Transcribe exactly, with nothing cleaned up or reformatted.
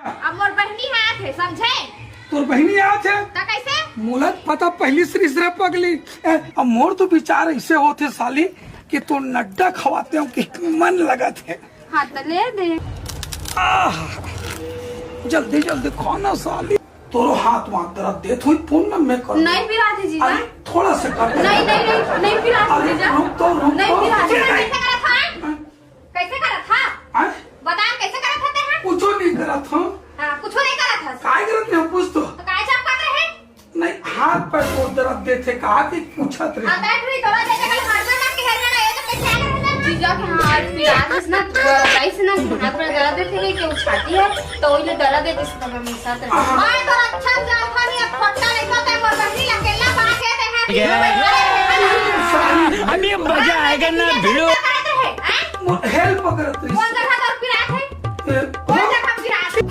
अब मोर बहिनी ह आथे, समझे? तोर बहिनी आथे? त कैसे? मोला पता पहिली से रिहिस रे पगली। ए, अब मोर तो विचार ऐसे होथे साली कि तोर नड्डा खवाते हो कि मन लगत हे। हाँ, त ले दे। आह, जल्दी जल्दी खा ना साली। तोरो हाथ वाथ दर्द देत होई, फोन ना मैं कर। नहीं पिरात हे जीजा। अरे, थोड़ा सा कर। नहीं, नहीं, नहीं, नहीं पिरात हे अरे, जीजा। रुक तो, रुक नहीं तो। पिरात हे। नहीं। कैसे करत हा? हाँ? कैसे करत हा? हाँ? बता, कैसे करत हा तेहा? कुछो नहीं करत हूँ। हाँ, कुछो नहीं करत हस। काय करत हूँ, पूछ तो। तो काय चमकत रहे? नहीं, हाथ पैर को दर्द देथे, कहा कि पूछत रहे। हाँ, बैठ रही, दवा देते कल घर में ना, कि घर में ना, ये तो कैसे आ रहे हैं? जीजा के हाथ पिरात हे ना, बताइस ना कि हाथ पैर दर्द देथे, कि वो छाती है, तो वही ले दर्द देथे, सब हमेशा तो। हाँ। मैं तो अच्छा जाता नहीं, अब फट्टा नहीं पता है, मोर बहिनी अकेला बात है, ते हैं। ये अरे, अरे, अरे, अभी मजा आएगा ना, भिड़ो। करत रहे, हैं? मोर हेल्प करत रही। कौन जगह दर्द पिरात है? ए,